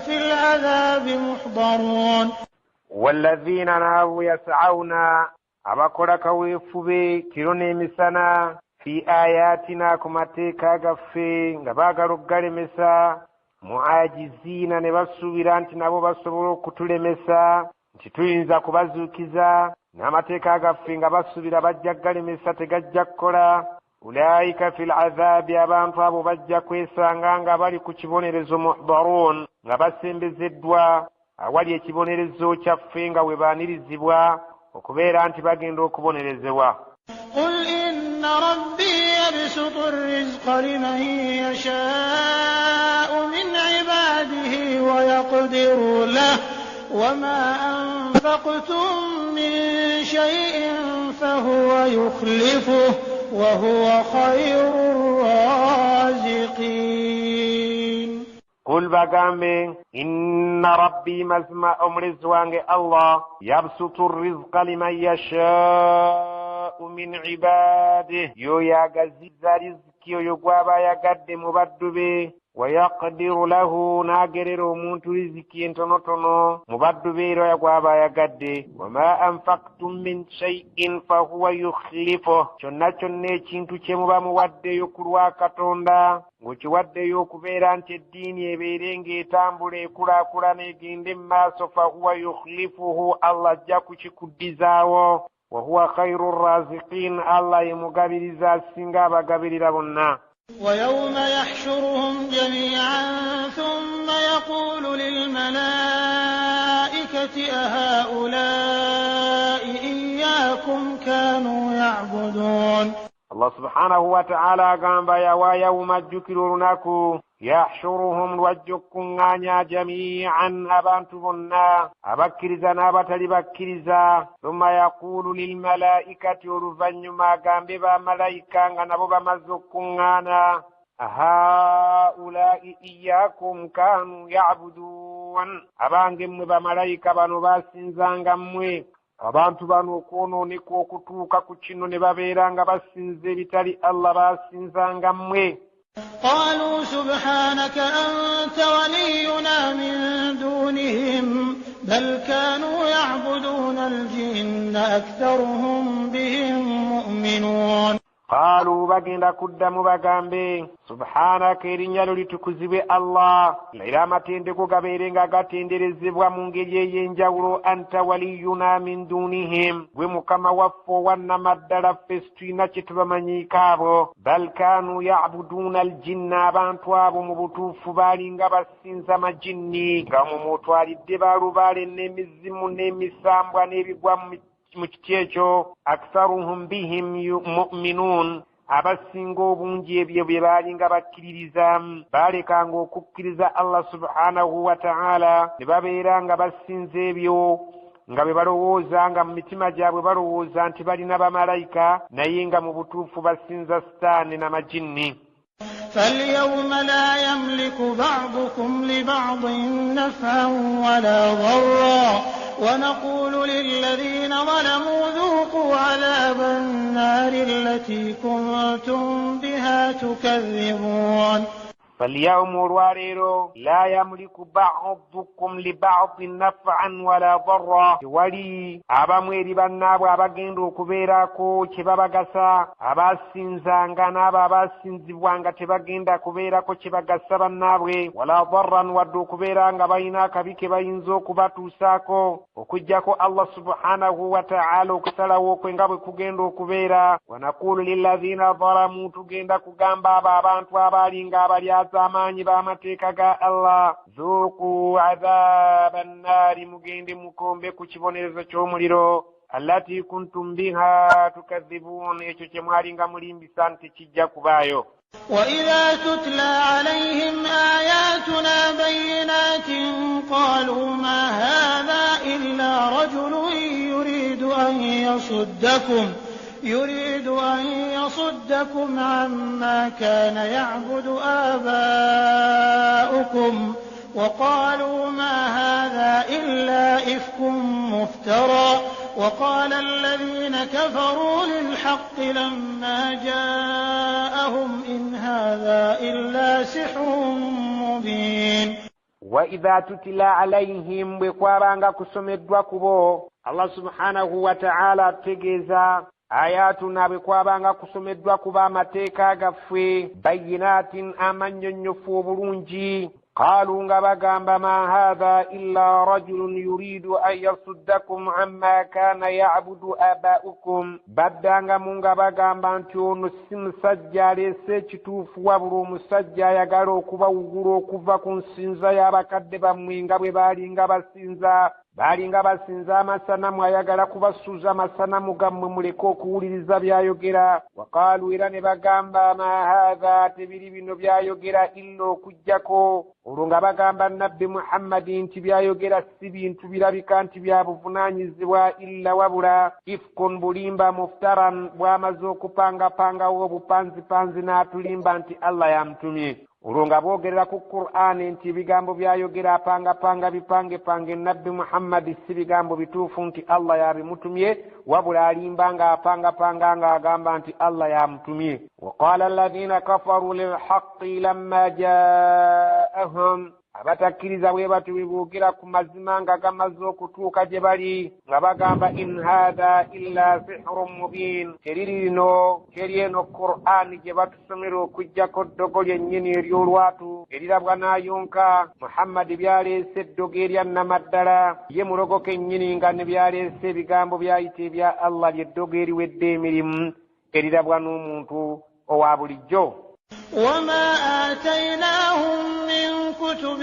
في العذاب محضرون. Walladhiina, n'abo, yasawuna, abakola kaweefube kiro n'emisana, fi ayatina, ku mateeka gaffe, nga baagala okugalemesa, muajiziina, ne basuubira nti nabo basobola okutulemesa, nti tuyinza kubazuukiza n'amateeka gaffe, nga basuubira bajja kugalemesa, tegajja kukola. Ulaika fi lazaabi, abantu abo bajja kwesanga nga bali ku kibonerezo, muhdaruun, nga basembezeddwa awali ekibonerezo kyaffe, nga we baanirizibwa okubeera nti bagenda okubonerezebwa. قل إن ربي يبسط الرزق لمن يشاء من عباده ويقدر له وما أنفقتم من شيء فهو يخلفه وهو خير الرازقين. Kul, bagambe, inna rabbi, mazima omulezi wange Allah, yabsutu rizqa liman yashaau min ibadih, yoyo agaziza riziki oyo gw'aba ayagadde mu baddu be, wayaqdiru lahu, n'agerera omuntu riziki entonotono mu baddu be era gw'aba ayagadde. Wama anfaktum min shay'in fahuwa yukhlifuh, kyonna kyonna ekintu kye muba muwaddeyo ku lwa Katonda, ng'okiwaddeyo okubeera nti eddiini ebeere ng'etambula, ekulaakulana, egende mu maaso, fahuwa yukhlifuhu, Allah ajja kukikuddizaawo. Wahuwa khairu raziqin, Allah ye mugabiriza asinga abagabirira bonna. ويوم يحشرهم جميعا ثم يقول للملائكة أهؤلاء إياكم كانوا يعبدون. Allah subhanahu wa ta'ala agamba, yawa yawuma, ajjukira olunaku, yahshuruhum, lwajja okukuŋŋaanya, jamian, abantu bonna abakkiriza n'abatali bakkiriza, thumma yaquulu lilmalaikati, oluvannyuma agambe bamalayika nga nabo bamaze okukuŋŋaana, ahaulai iyakum kanu yabudun, abange mmwe bamalayika, bano basinzanga mmwe? Abantu bano okwonooneka okutuuka ku kino ne babeera nga basinza ebitali Allah, basinzanga mmwe? قالوا سبحانك أنت ولينا من دونهم بل كانوا يعبدون الجن أكثرهم بهم مؤمنون. Qaalu, bagenda kuddamu bagambe, subhanaka, erinnya lyo litukuzibwe Allah, era amatendeko gabeere nga gatenderezebwa mu ngeri ey'enjawulo, anta waliyuna min dunihim, gwe mukama waffe owannamaddala, ffe situlina kye tubamanyiiko abo. Bal kaanu yabuduuna aljinna, abantu abo mu butuufu baalinga basinza majinni, nga mwe mwotwalidde balubaale n'emizimu n'emisambwa n'ebigwa mu kiti ekyo. Aktharuhum bihim mu'minuun, abasinga obungi ebyo bye baalinga bakkiririzaamu, baalekanga okukkiriza Allah subhanahu wa ta'ala ne babeera nga basinza ebyo nga bwe balowooza, nga mu mitima gyabwe balowooza nti balina bamalayika, naye nga mu butuufu basinza sitaane n'amajinni. فاليوم لا يملك بعضكم لبعض نفعا ولا ضرا ونقول للذين ظلموا ذوقوا عذاب النار التي كنتم بها تكذبون. فاليوم olwaleero la yamuliku badukum libadin nafan wala darra, tewali abamu eri bannaabwe abagenda okubeerako kye babagasa, abasinzanga n'abo abasinzibwanga tebagenda kubeerako kye bagasa bannaabwe, wala darran wadde okubeera nga balina akabi ke bayinza okubatuusaako, okuggyako Allah subhanahu wa ta'ala okusalawo kwe nga bwe kugenda okubeera. Wanaqulu lilladhina zalamu, tugenda kugamba abo abantu abaalinga abalyaza amaanyi b'amateeka ga Allah, zuuku adhaaba nnaari, mugende mukombe ku kibonerezo ky'omuliro, allati kuntum biha tukadhibuun, ekyo kye mwalinga mulimbisa nti kijja kubaayo. وإذا تتلى عليهم آياتنا بينات قالوا ما هذا إلا رجل يريد أن يصدكم عما كان يعبد آباؤكم وقالوا ما هذا إلا إفك مفترى وقال الذين كفروا للحق لما جاءهم إن هذا إلا سحر مبين. وإذا تتلى عليهم bwe kusomeddwa kubo, Allah subhanahu wa ta'ala ategeeza ayatuna bwe kwabanga kusomeddwa kuba amateeka gaffe, bayinatin amannyonnyofu obulungi, qaalu nga bagamba ma haadha illa rajulun yuridu an yasuddakum amma kaana ya'budu abaa'ukum, baddangamu nga bagamba nti ono si musajja aleese ekituufu, wabula omusajja ayagala okubawugula okuva ku nsinza y'abakadde bammwe nga bwe baalinga basinza. Baalinga basinza amasanamu, ayagala kubasuuza amasanamu gammwe muleke okuwuliriza by'ayogera. Waqaalu era ne bagamba ma haadha, tebiri bino by'ayogera illa okuggyako, olwo nga bagamba Nabbi Muhammadi nti by'ayogera si bintu birabika nti bya buvunaanyizibwa, illa wabula ifkun bulimba, muftaran bw'amaze okupangapangawo obupanzipanzi n'atulimba nti Allah yamutumye. Olwo nga boogerera ku Qur'ani nti ebigambo by'ayogera apangapanga bipangepange Nabbi Muhammadi si bigambo bituufu nti Allah yabimutumye, wabula alimba ng'apangapanga ng'agamba nti Allah yamutumye. Waqala alladhina kafaru lilhaqqi lamma jaahum, abatakkiriza bwe batyo bwe boogera ku mazima nga gamaze okutuuka gye bali, nga bagamba in haadha illa sihrun mubin, teriri lino teri eno Qur'ani gye batusomera okuggyako ddogo lyennyini ery'olwatu erirabwa n'ayonka. Muhammadi byaleese eddogo erya nnamaddala, ye mulogo kennyini nga ne byaleese ebigambo byayita ebya Allah ly'eddogo eriwedde emirimu erirabwa n'omuntu owa bulijjo. وما آتيناهم من كتب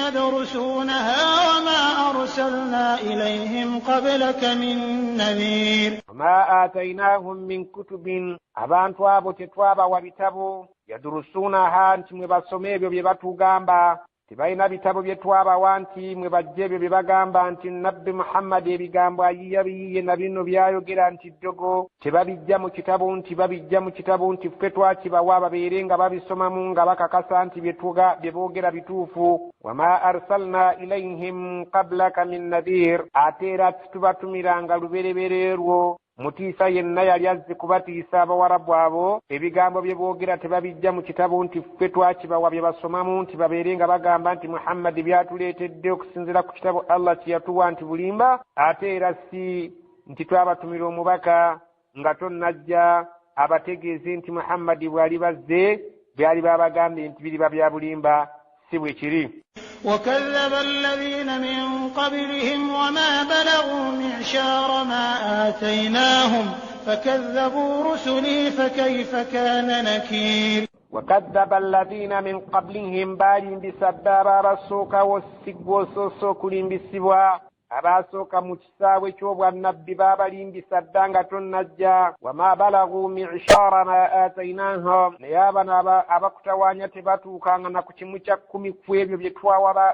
يدرسونها وما أرسلنا إليهم قبلك من نذير. وما آتيناهم من كتب, abantu abo tetwabawa bitabo, yadurusuunaha nti mwe basome ebyo bye batugamba, tebalina bitabo bye twabawa nti mwe bajje ebyo bye bagamba nti Nabbi Muhammadi ebigambo ayiya biyiye na bino byayogera nti ddogo, tebabijja mu kitabo nti babijja mu kitabo nti ffe twakibawa babeere nga babisomamu nga bakakasa nti bye boogera bituufu. Wama arsalna ilayhim qablaka min nadhir, ate era tubatumiranga lubereberye lwo mutiisa yenna yali azze kubatiisa abawarabu abo, ebigambo bye boogera tebabijja mu kitabo nti ffe twakibawa bye basomamu nti babeere nga bagamba nti Muhammadi byatuleetedde okusinziira ku kitabo Allah kye yatuwa nti bulimba, ate era si nti twabatumira omubaka nga tonnajja abategeeze nti Muhammadi bw'ali bazze byali babagambye nti biriba bya bulimba, si bwe kiri. وكذب الذين من قبلهم وما بلغوا معشار ما آتيناهم فكذبوا رسلي فكيف كان نكير. وكذب الذين من قبلهم baalimbisa abasooka wosigwosoose okulimbisibwa, abasooka mu kisaawe ky'obwannabbi baabalimbisa dda nga tonnajja. Wama balagu mishara ma atainahum, naye abano abakutawaanya tebatuukanga na ku kimu kya kkumi ku ebyo bye twawa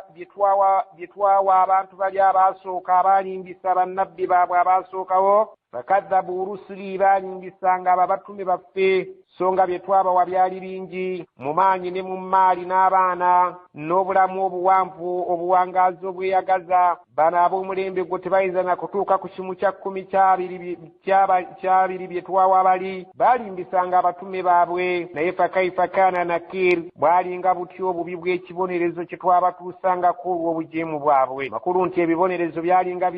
abantu bali abasooka abaalimbisa bannabbi baabwe abasookawo. Fakadhabu rusuli, baalimbisanga ababatume baffe, so nga bye twabawa byali bingi mu maanyi ne mu mmaali n'abaana n'obulamu obuwanvu obuwangaazi obweyagaza. Bano ab'omulembe gwo tebayinza na kutuuka ku kimu kya kkumi kyabiri bye twawa bali. Baalimbisanga abatume baabwe, naye fakaifa kaana nakir, bwalinga butya obubi bw'ekibonerezo kye twabatuusangako olw'obujeemu bwabwe. Makulu nti ebibonerezo byalinga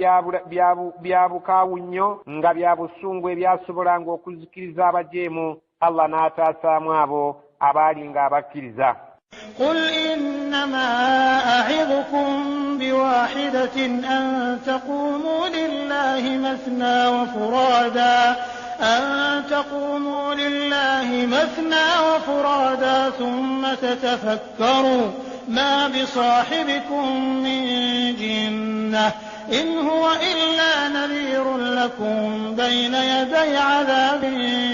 bya bukaawu nnyo, nga bya busungu ebyasobolanga okuzikiriza abajeemu. Allah n'ataasaamu abo abaalinga abakkiriza. قل إنما أعظكم بواحدة أن تقوموا لله مثنى وفرادا ثم تتفكروا ما بصاحبكم من جنة إن هو إلا نذير لكم بين يدي عذاب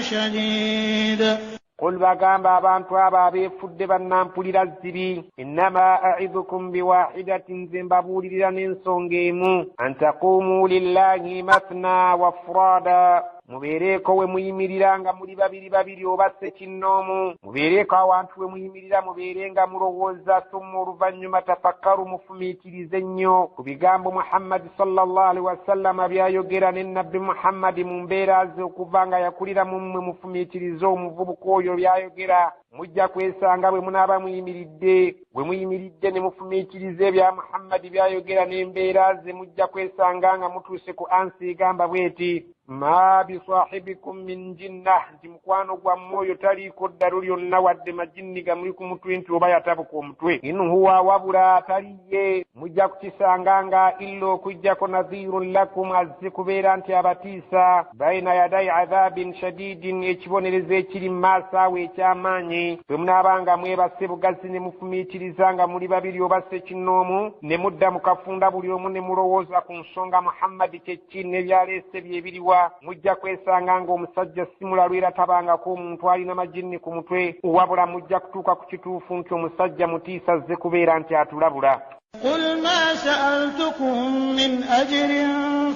شديد. Qul, bagamba abantu abo abeefudde bannampulira zzibi, innama a'idukum biwahidatin, nze mbabuulirira n'ensonga emu, an taquumu lillahi mathna wa furada, mubeereeko we muyimirira nga muli babiri babiri oba ssekinnoomu, mubeereeko awantu we muyimirira mubeere nga mulowooza, thumma oluvannyuma tafakkaru, mufumiitirize nnyo ku bigambo Muhammadi sallallahu alaihi wasallama by'ayogera ne Nabbi Muhammadi mu mbeera ze okuva nga yakulira mu mmwe, mufumiitirize omuvubuka oyo by'ayogera. Mujja kwesanga bwe munaaba muyimiridde, bwe muyimiridde ne mufumiitiriza ebya Muhammadi by'ayogera n'embeera ze, mujja kwesanga nga mutuuse ku ansi egamba bw'eti, ma bisahibikum min jinnah, nti mukwano gwammwe oyo taliiko ddalu lyonna wadde majinni gamuli ku mutwe nti oba yatabuka omutwe. In huwa, wabula tali ye, mujja kukisanga nga illa okuggyako nadhirun lakum, azze kubeera nti abatiisa, baina yadai adhabin shadidin, ekibonerezo ekiri mu maaso awo eky'amaanyi. Bwe munaabanga mwebase bugazi ne mufumiitiriza nga muli babiri oba ssekinnoomu, ne mudda mu kafunda buli omu ne mulowooza ku nsonga Muhammadi kyeki n'ebyaleese bye biriwa, mujja kwesanga ng'omusajja si mulalu era tabangako omuntu alina majinni ku mutwe, wabula mujja kutuuka ku kituufu nti omusajja mutiisa azze kubeera nti atulabula. قل ما سألتكم من أجر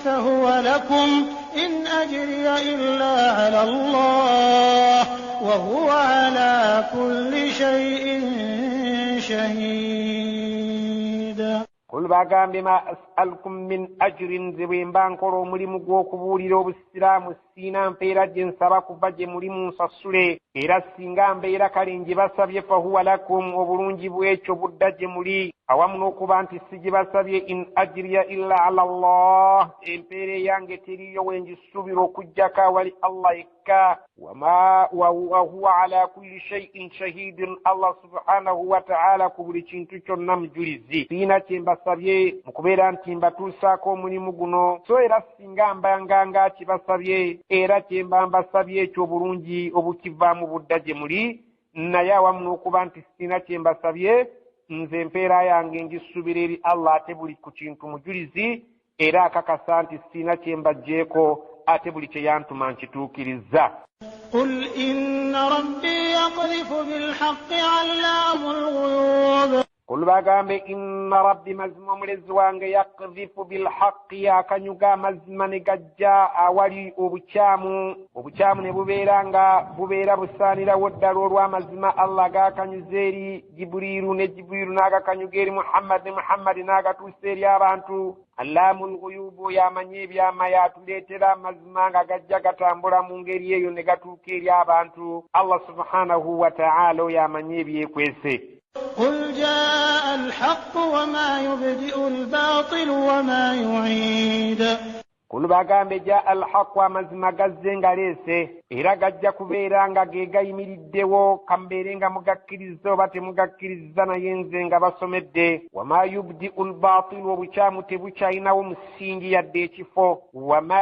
فهو لكم إن أجري إلا على الله وهو على كل شيء شهيد. Qul, bagambe, ma as'alukum min ajrin, nze bwe mba nkola omulimu gw'okubuulira obusiraamu siina mpeera gye nsaba kuva gye muli munsasule, era singa mbeera kale ngibasabye fahuwa lakum, obulungi bw'ekyo budda gye muli, awamu n'okuba nti sigibasabye in ajriya illa ala Allah, empeera eyange teriiyo we ngisuubira okuggyako awali Allah yekka, wa huwa ala kulli shay'in shahidun, Allah subhanahu wa ta'ala ku buli kintu kyonna mujulizi. Siina kye mbasabye mu kubeera nti mbatuusaako omulimu guno, so era singa mbanga nga kibasabye, era kye mba mbasabye ekyo obulungi obukivaamu budda gye muli, naye awamu n'okuba nti siina kye mbasabye, nze empeera yange ngisuubira eri Allah, ate buli ku kintu mujulizi, era akakasa nti siina kye mbaggyeko, ate buli kye yantuma nkituukiriza. قل إن ربي يقذف بالحق علام الغيوب. Qul, bagambe, inna rabbi, mazima omulezi wange, yakdhifu bilhaqi, akanyuga amazima ne gajja awali obukyamu, obukyamu ne bubeera nga bubeera busaanirawo ddala olw'amazima Allah gaakanyuza eri Jibuliiru, ne Jibuliiru n'agakanyuga eri Muhammadi, ne Muhammadi n'agatuusa eri abantu. Allaamu lghuyubu, yamanyi ebyama, yatuleetera amazima nga gajja gatambula mu ngeri eyo ne gatuuka eri abantu. Allah subhanahu wa ta'ala oyo amanyi ebyekwese. قل جاء الحق وما يبدئ الباطل وما يعيد. Qul, bagambe, jaa alhaqu, amazima gazze nga leese, era gajja kubeera nga ge gayimiriddewo, kambeere nga mugakkiriza oba temugakkiriza, naye nze nga basomedde. Wama yubdiu lbatilu, obukyamu tebukyalinawo musingi yadde ekifo, wama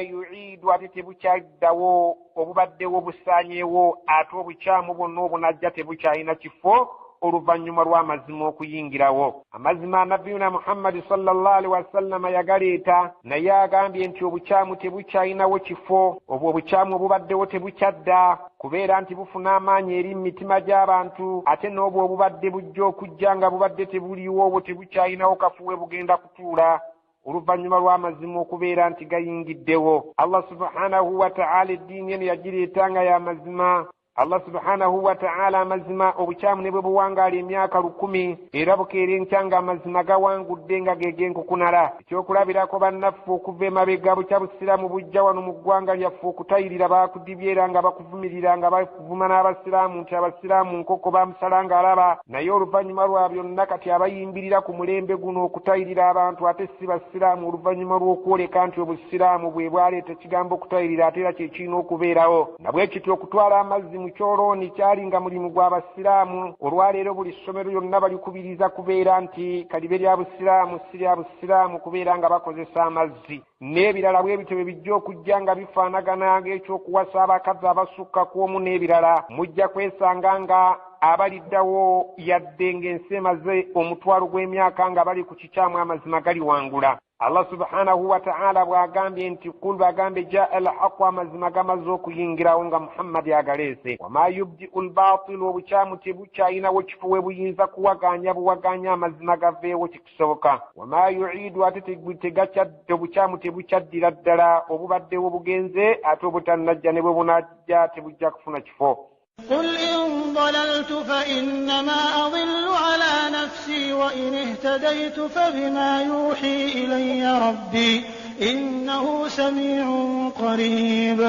yuidu, ate tebukyaddawo, obubaddewo busaanyeewo, ate obukyamu bwonna obunajja tebukyalina kifo oluvannyuma lw'amazima okuyingirawo. Amazima Nabbiyuna Muhammadi sallallahu alaihi wasallama yagaleeta, naye agambye nti obukyamu tebukyalinawo kifo, obwo obukyamu obubaddewo tebukyadda kubeera nti bufuna amaanyi eri mu mitima gy'abantu, ate n'obwo obubadde bujja okujja nga bubadde tebuliwo, obwo tebukyalinawo kafuwe bugenda kutuula. oluvannyuma lw'amazima okubeera nti gayingiddewo. Allah subhanahu wa ta'ala eddiini eno yagireeta nga ya mazima. Allah subhanahu wa ta'ala amazima obukyamu ne bwe buwangaala emyaka 1000 era bukeera enkya nga amazima gawangudde nga ge g'enkukunala. Ekyokulabirako bannaffe okuva emabega bukya busiraamu bujja wano mu ggwanga lyaffe okutayirira baakudibya era nga bakuvumirira nga bavuma n'abasiraamu nti abasiraamu nkoko bamusala ng'alaba. Naye oluvannyuma lwa byonna kati abayimbirira ku mulembe guno okutayirira abantu ate si basiraamu oluvannyuma lw'okwoleka nti obusiraamu bwe bwaleeta ekigambo okutayirira ate era kye kirina okubeerawo. Nabwe kityo okutwala amazzi mu kyolooni kyali nga mulimu gw'abasiraamu. Olwaleero buli ssomero lyonna balikubiriza kubeera nti kalibe lya busiraamu si lya busiraamu kubeera nga bakozesa amazzi n'ebirala bwe bityo bwe bijja okujja nga bifaanagana ng'ekyokuwasa abakazi abasukka ku omu n'ebirala. Mujja kwesanga nga abaliddawo yadde ng'ensi emaze omutwalo gw'emyaka nga bali ku kikyamu amazima galiwangula. Allah subhanahu wa ta'ala bw'agambye nti kul bagambe jaa al-haqqu amazima gamaze okuyingirawo nga Muhammad agaleese. Wama yubdi'u al-baatilu obukyamu tebukyayinawo kifo we buyinza kuwaganya buwaganya amazima gaveewo kisoboka. Wama yu'iidu ate tegakyadde obukyamu tebukyaddira ddala obubaddewo bugenze ate obutannajja ne bwe bunajja tebujja kufuna kifo. قل إن ضللت فإنما أضل على نفسي وإن اهتديت فبما يوحي إلي ربي إنه سميع قريب.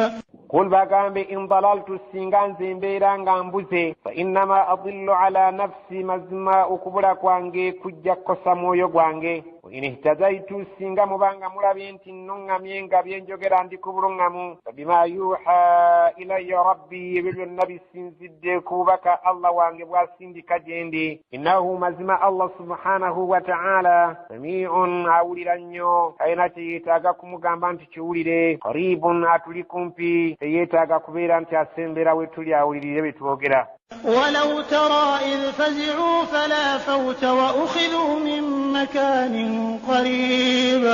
قل bagambe in dalaltu singa nze mbeera nga mbuze fa innama adillu ala nafsi mazima okubula kwange kujja kukosa mwoyo gwange. Wa in ihtadaitu singa mubanga mulabye nti nnuŋŋamye nga byenjogera ndi ku buluŋŋamu fabima yuha ilayya rabbi ebyo byonna bisinzidde ku bubaka Allah wange bw'asindika gye ndi. Innahu mazima Allah subhanahu wa ta'ala samiun awulira nnyo talina kye yeetaaga kumugamba nti kiwulire. Qaribun atuli kumpi teyeetaaga kubeera nti asembera we tuli awulirire bye twogera. ولو ترى إذ فزعوا فلا فوت وأخذوا من مكان قريب.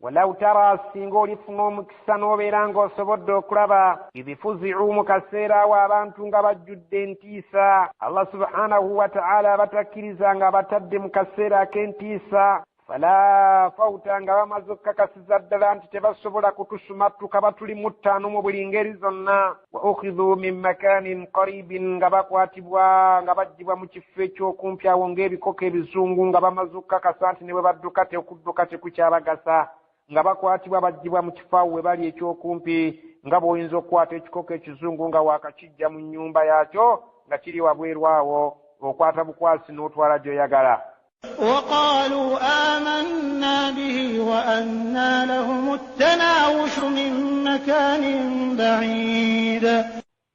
ولو ترى singa olifuna omukisa n'obeera ng'osobodde okulaba idh fuzi'u mu kaseera awo abantu nga bajjudde entiisa. Allah subhanahu wa ta'ala abatakkiriza nga abatadde mu kaseera ak'entiisa fala fawuta nga bamaze okukakasiza ddala nti tebasobola kutusumattuka batuli mu ttaano mu buli ngeri zonna. Wa ukhidhu min makanin qaribin nga bakwatibwa nga baggyibwa mu kifo eky'okumpi awo ng'ebikoko ebizungu nga bamaze okukakasa nti ne bwe badduka tekudduka tekukyabagasa nga bakwatibwa baggyibwa mu kifo awo we bali eky'okumpi nga bw'oyinza okukwata ekikoko ekizungu nga waakakijja mu nnyumba yaakyo nga kiri wabweru awo okwata bukwasi n'otwala gy'oyagala. وقالوا آمنا به وأنى لهم التناوش من مكان بعيد.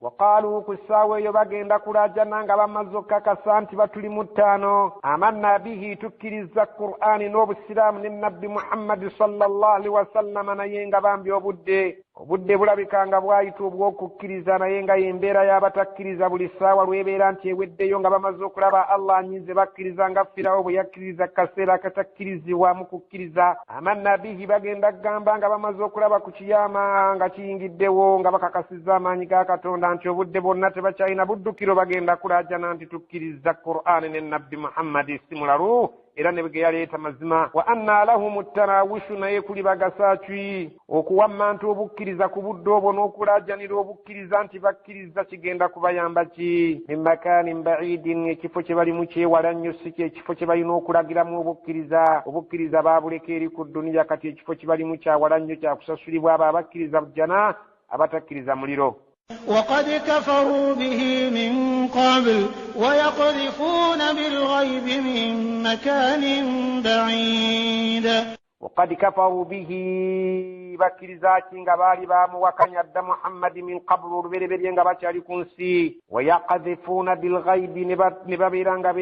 وقالوا ku ssaawa eyo bagenda kulaajana nga bamaze okukakasa nti batuli mu ttaano. Amanna bihi tukkiriza Qur'ani n'obusiraamu ne Nabbi Muhammadi sallallahu alaihi wasallama naye nga bambi obudde bulabika nga bwayita obw'okukkiriza naye nga y'embeera y'abatakkiriza buli ssaawa lw'ebeera nti eweddeyo nga bamaze okulaba Allah anyinze bakkiriza nga Firawo bwe yakkiriza kaseera akatakkirizibwa mu kukkiriza. Amanna bihi bagenda kugamba nga bamaze okulaba ku kiyama nga kiyingiddewo nga bakakasizza amaanyi ga Katonda nti obudde bwonna tebakyalina buddukiro bagenda kulaajana nti tukkiriza Qur'ani ne Nabbi Muhammadi si mulalu era ne bwe yaleeta mazima. Wa anna lahumu ttanawushu naye kuli bagasa ki okuwammanta obukkiriza ku budde obwo n'okulaajanira obukkiriza nti bakkiriza kigenda kubayamba ki? Min makanin baidin ekifo kye balimu kyewala nnyo si kye kifo kye balina okulagiramu obukkiriza. Obukkiriza baabuleka eri ku dduniya kati ekifo kye balimu kyawala nnyo kyakusasulibwa abo abakkiriza jjana abatakkiriza muliro. وقد كفروا به من قبل ويقذفون بالغيب من مكان بعيد. وقد كفروا به bakkiriza ki nga baali bamuwakanya dda Muhammadi min qablu olubereberye nga bakyali ku nsi. Wayaqdhifuuna bilghaibi ne babeera nga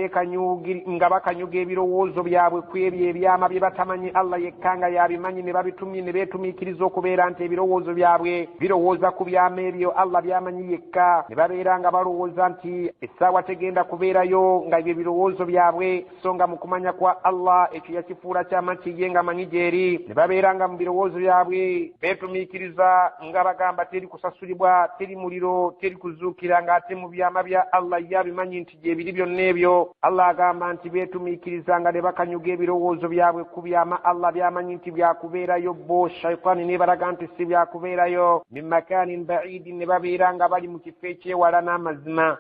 bakanyuga ebirowoozo byabwe ku ebyo ebyama bye batamanyi Allah yekka nga yabimanyi ne babitumye ne beetumiikiriza okubeera nti ebirowoozo byabwe birowooza ku byama ebyo Allah by'amanyi yekka ne babeera nga balowooza nti essaawa tegenda kubeerayo nga ebyo ebirowoozo byabwe so nga mu kumanya kwa Allah ekyo yakifuula kyama kiye nga manyi gyeri, ne babeera nga mu birowoozo byabwe beetumiikiriza nga bagamba teri kusasulibwa, teri muliro, teri kuzuukira, ng'ate mu byama bya Allah ye abimanyi nti gyebiri byonna ebyo. Allah agamba nti beetumiikiriza nga ne bakanyuga ebirowoozo byabwe ku byama Allah by'amanyi nti byakubeerayo, bo shaitaani nebalaga nti si byakubeerayo. Min makanin baidin, ne babeera nga bali mu kifo ekyewala n'amazima.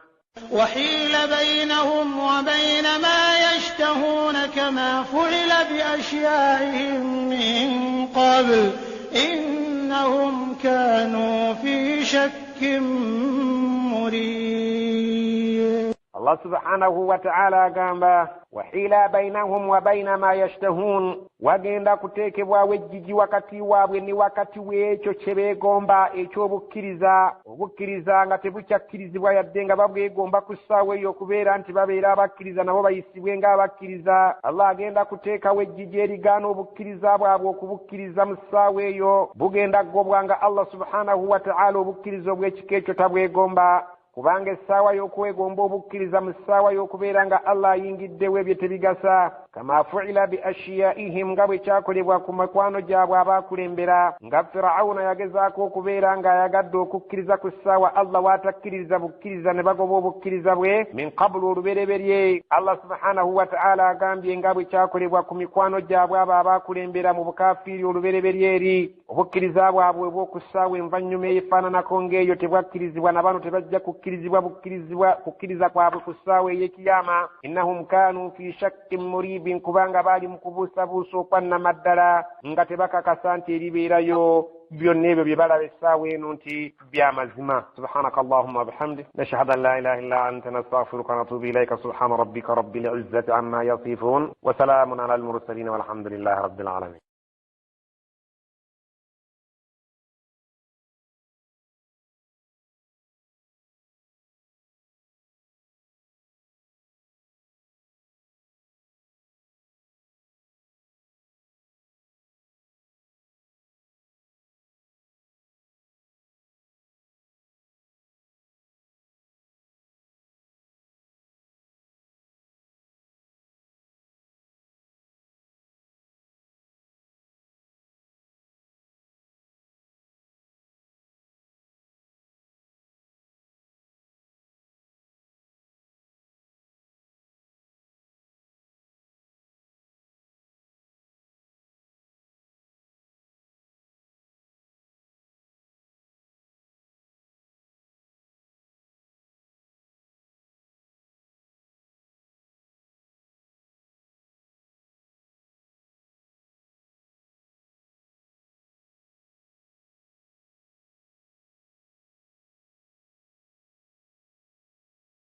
وحيل بينهم وبين ما يشتهون كما فعل بأشياعهم من قبل إنهم كانوا في شك مريب. Allah subhanahu wa ta'ala agamba wahiila bainahum wa baina ma yashtahun, wagenda kuteekebwawo ejjigi wakati waabwe ne wakati w'ekyo kye beegomba eky'obukkiriza, obukkiriza nga tebukyakkirizibwa yadde nga babwegomba ku ssaawa eyo okubeera nti babeera abakkiriza nabo bayisibwe ng'abakkiriza. Allah agenda kuteekawo ejjigi erigaana obukkiriza bwabwe okubukkiriza mu ssaawa eyo, bugenda kugobwa nga Allah subhanahu wa ta'ala obukkiriza obw'ekika ekyo tabwegomba, kubanga essaawa y'okwegomba obukkiriza mu ssaawa y'okubeera nga Allah ayingiddewo ebyo tebigasa. Kama fuila bi ashiyaihim, nga bwe kyakolebwa ku mikwano gyabwe abaakulembera, nga Firawuna yagezaako okubeera ng'ayagadde okukkiriza ku ssaawa Allah w'atakkiririza bukkiriza ne bagoba obukkiriza bwe min qabulu olubereberye. Allah subhanahu wa ta'ala agambye nga bwe kyakolebwa ku mikwano gyabwe abo abaakulembera mu bukafiiri olubereberye eri, obukkiriza bwabwe obw'oku ssaawa envannyuma efaananako ng'eyo tebwakkirizibwa, na bano tebajja kukkirizibwa bukkirizibwa kukkiriza kwabwe ku ssaawa ey'ekiyama. Innahum kaanu fi shakkin muribin, kubanga baali mu kubuusabuusa okwannamaddala nga tebakakasa nti eribeerayo byonna ebyo bye balaba essaawa eno nti byamazima. Subhanaka allahumma wabihamdik, nashhadu an la ilaha illa anta, nastaghfiruka wa natubu ilaika. Subhana rabbika rabbil izzati amma yasifun wa salaamun ala almursalin walhamdulillahi rabbil alamin.